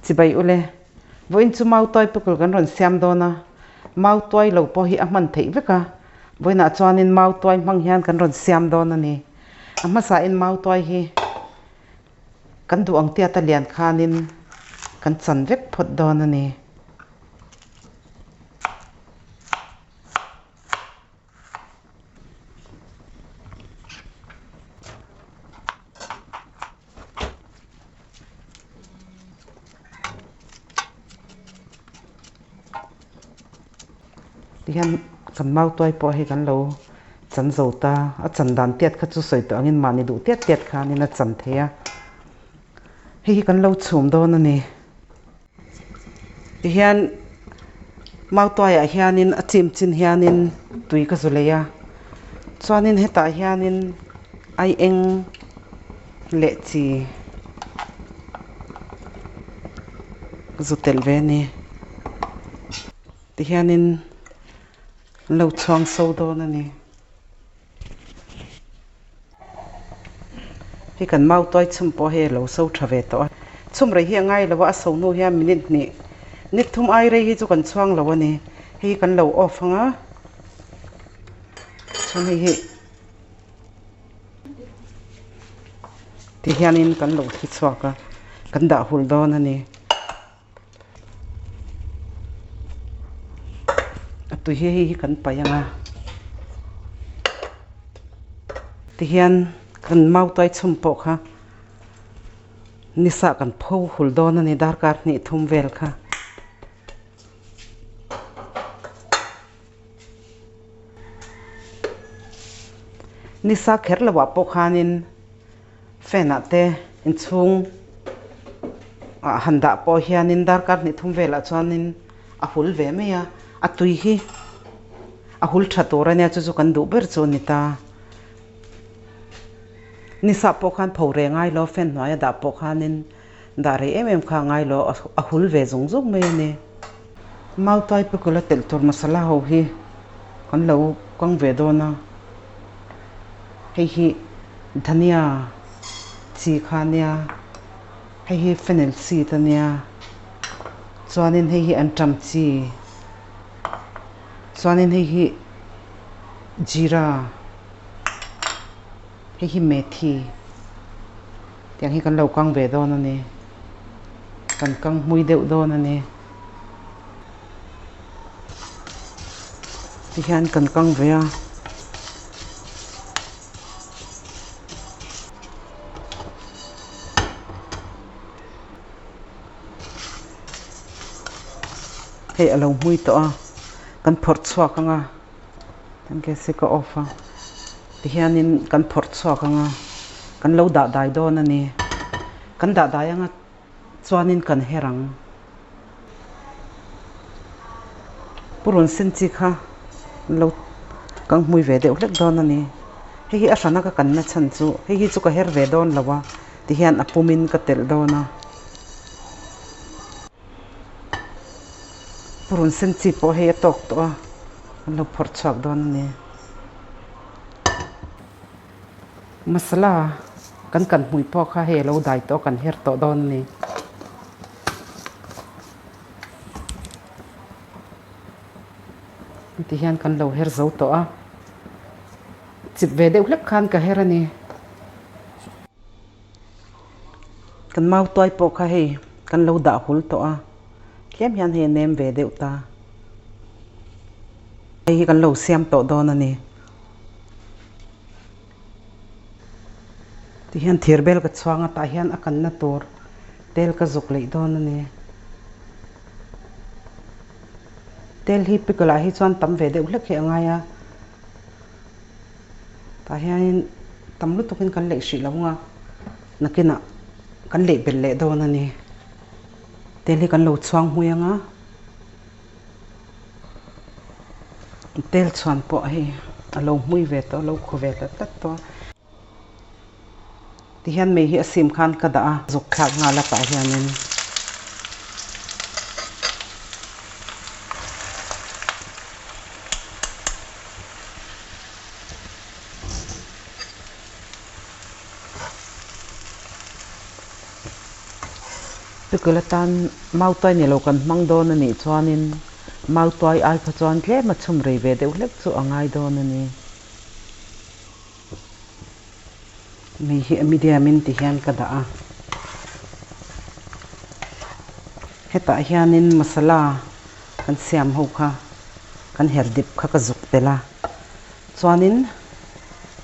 Chibai ule, vawiin chu mautuai pickle kan rawn siam dawn a, mautuai lo pawh hi a hman theih vek a, vawiinah chuanin mautuai hmang hian kan rawn siam dawn a ni. A hmasain mautuai hi kan duh ang tiata lian khanin kan chan vek phawt dawn a ni. Tihian kan mau tuai pawh hei kan lo chan zo ta, a chan dan tiat kha chu sawi tawh angin mahni duh tiat tiat khanin a chan thei a, hei hi kan lo chhum dawn a ni. Tihian mau tuaiah hianin a chim chin hianin tui ka zu lei a, chuanin hetah hianin ai eng leh chi zu telh ve a ni. Tihianin an lo chhuang so dawn a ni. Hei kan mau tuai chhum pawh hei a lo so tha ve tawh a, chhum rei hi a ngai lo a, a so hnu hian minute hnih nit thum ai rei hi chu kan chhuang lo a ni, hei hi kan lo off ang a, chuan hei hi ti hianin kan lo thli chhuak a, kan dah hul dawn a ni. A tui hi hei hi kan paih ang a tihian kan mau tuai chhum pawh kha nisa kan pho hul dawn a ni darkar hnih thum vel kha. Nisa kher lo ah pawh khanin fan ah te inchhung ah han dah pawh hianin darkar hnih thum velah chuanin a hul ve mai a, a tui hi a hul tha tur a nia chu chu kan duh ber chu a ni ta. Nisa pawh khan pho reng ngai lo fan hnuaia dah pawh khanin Dah rei em em kha a ngai lo, a hul ve zung zung mai a ni. Mautai pickle a telh tur masala ho hi kan lo kang ve dawn a, hei hi dhania chi kha a nia, hei hi fennel seed a nia, chuanin hei hi anṭam chi, chuanin hei hi jeera, hei hi methi. Tiang hi kan lo kang ve dawn a ni. Kan kang hmui deuh dawn a ni. Tihian kan kang ve a. Hei a lo hmui tawh a, kan phawrh chhuak ang a. Kan gas hi ka off a, tihianin kan phawrh chhuak ang a, kan lo dah dai dawn a ni. Kan dah dai anga chuanin kan her ang. Purun sen chi kha an lo kang hmui ve deuh hlek dawn a ni. Hei hi a hrana ka kanna chhan chu hei hi chu ka her ve dawn lo a, tihian a pumin ka telh dawn a. Purun sen chi pawh hei a tawk tawh a, an lo phawrh chhuak dawn a ni. Masala kan kan hmui pawh kha hei a lo dai tawh a, kan her tawh dawn a ni. Heti hian kan lo her zo tawh a, chip ve deuh hlek khan ka her a ni. Kan mau tuai pawh kha hei kan lo dah hul tawh a, tlem hian hei a nem ve deuh ta. Hei hi kan lo siam tawh dawn a ni. Tihian thir bel ka chhuang a, tah hian a kanna tur tel ka zuk leih dawn a ni. Tel hi pickle ah hi chuan tam ve deuh hlek hi a ngai a. Tah hianin tam lutukin kan leih hrih lo ang a, nakinah kan leih belh leh dawn a ni. Tel hi kan lo chhuang hmui ang a, tel chhuan pawh hei a lo hmui ve tawh a, lo khaw ve tlat tlat tawh a. Tihian mei hi a sim khan ka dah a, zuk thlak nghal a tah hianin. Pickle atan mautuai ni lo kan hmang dawn a nih chuanin mautuai ai kha chuan tlem a chhum rei ve deuh hlek chu a ngai dawn a ni. Mei hi a medium in ti hian ka dah a. Hetah hianin masala kan siam ho kha kan her dip kha ka zuk tel a. Chuanin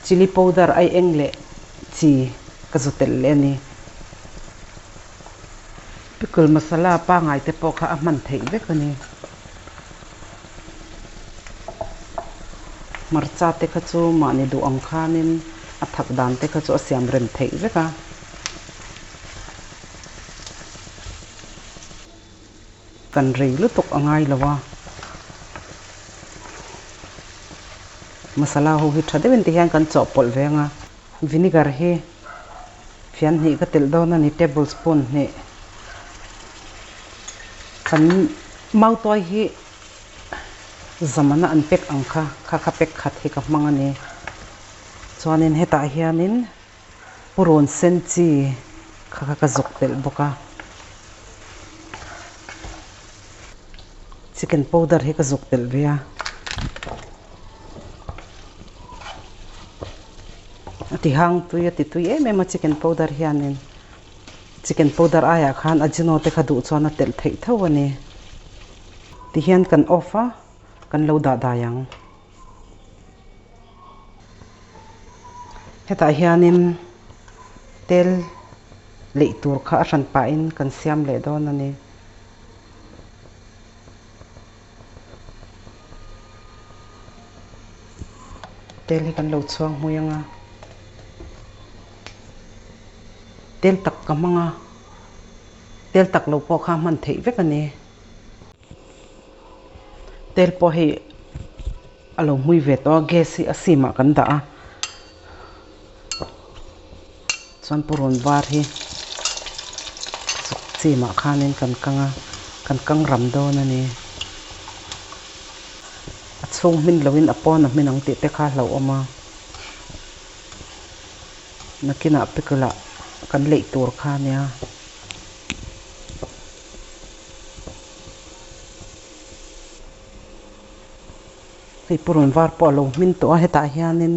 chilli powder ai eng leh chi ka zu telh leh a ni. Pickle masala pangai te pawh kha a hman theih vek a ni. Hmarcha te kha chu mahni duh ang khanin a thak dan te kha chu a siam rem theih vek a. Kan rei lutuk a ngai lo a. Masala ho hi tha deuhin ti hian kan chawhpawlh ve ang a. Vinegar hi fian hnih ka telh dawn a ni, table spoon hnih. Kan mautuai hi zamana an pack ang kha, kha kha pack khat hi ka hmang a ni. Chuanin hetah hianin purun sen chi kha kha ka zuk telh bawk a. Chicken powder hi ka zuk telh ve a. A ti hang tui a ti tui em em a chicken powder hianin chicken powder aiah khan ajino te kha duh chuan a telh theih tho a ni. Tihian kan off a kan lo dah dai ang. Hetah hianin tel leih tur kha a hran pahin kan siam leh dawn a ni. Tel hi kan lo chhuang hmui ang a, tel tak ka hmang a, tel tak lo pawh kha hman theih vek a ni. Tel pawh hei a lo hmui ve tawh a, gas hi a sim ah kan dah a, chuan purun var hi chim ah khanin kan kang a, kan kang ram dawn a ni. A chhung hmin loin a pawn a hmin ang tih te kha a hlauhawm a, nakinah pickle ah kan leih tur kha a nia. Hei purun var pawh a lo hmin tawh a hetah hianin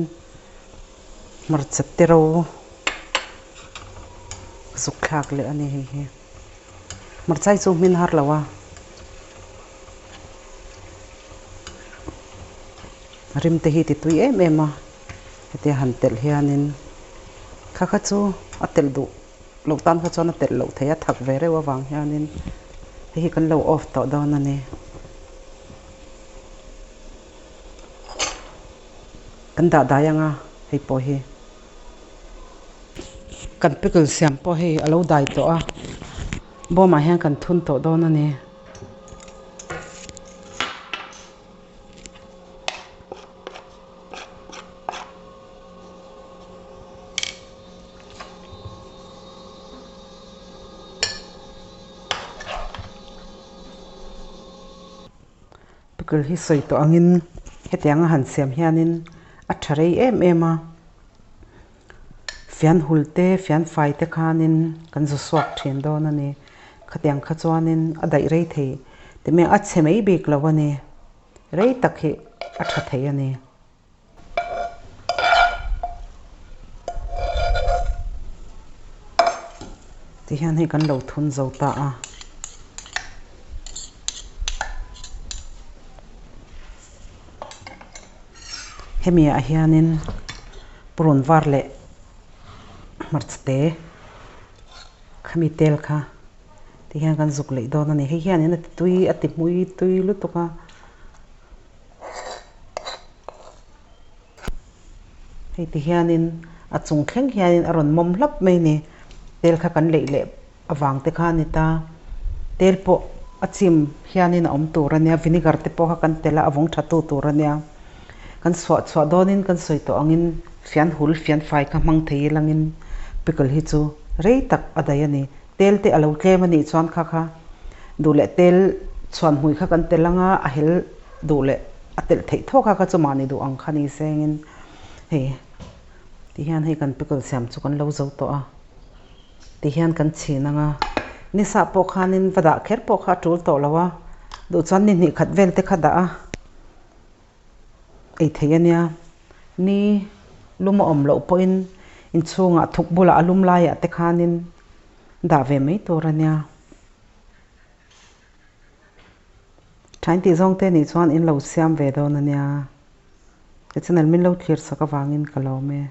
hmarcha te ro zuk thlak leh a ni hei hi hmarcha hi chu hmin har lo a rim te hi ti tui em em a hetia han telh hianin kha kha chu a telh duh. Lo tan kha chuan a telh loh theih a, thak ve reuh avang hianin hei hi kan lo off tawh dawn a ni. Kan dah dai ang a hei pawh hi. Kan pickle siam pawh hei a lo dai tawh a, bawmah hian kan thun tawh dawn a ni. Pickle hi sawi tawh angin hetianga han siam hianin a tha rei em em a, fian hul te fian fai te khanin kan zu suak thin dawn a ni. Khatiang kha chuanin a daih rei thei ti mai a, a chhe mai bik lo a ni. Rei tak hi a tha thei a ni. Ti hian hei kan lo thun zo ta a. Hemi ah hianin purun var leh hmarcha te khami tel kha ti hian kan zuk leh dawn a ni. Hei hianin a ti tui a ti hmui tui lutuk a. Hei ti hianin a chung thleng hianin a rawn mawm hlap mai a ni. Tel kha kan leih leh avang te kha a ni ta. Tel pawh a chim hianin a awm tur a nia, vinegar te pawh kha kan telh a, a vawng tha tu tur a nia. Kan suah chhuah dawnin kan sawi tawh angin fian hul fian fai kha hmang thei ilangin pickle hi chu rei tak a daih a ni. Tel te a lo tlem a nih chuan kha kha duh leh tel chhuan hmui kha kan telh anga a hel duh leh a telh theih thawk a kha chu mahni duh ang kha ni sengin hei ti hian hei kan pickle siam chu kan lo zo tawh a ti hian kan chhin anga. Nisa pawh khanin va dah kher pawh kha a tul tawh lo a, duh chuan ni hnih khat vel te kha dah a ei thei a nia. Ni lum a awm loh pawhin inchhungah thuk bulah a lum laiah te khanin dah ve mai tur a nia. Thain tih zawng te nih chuan in lo siam ve dawn a nia. Ka channel min lo thlir sak avangin ka lawm e.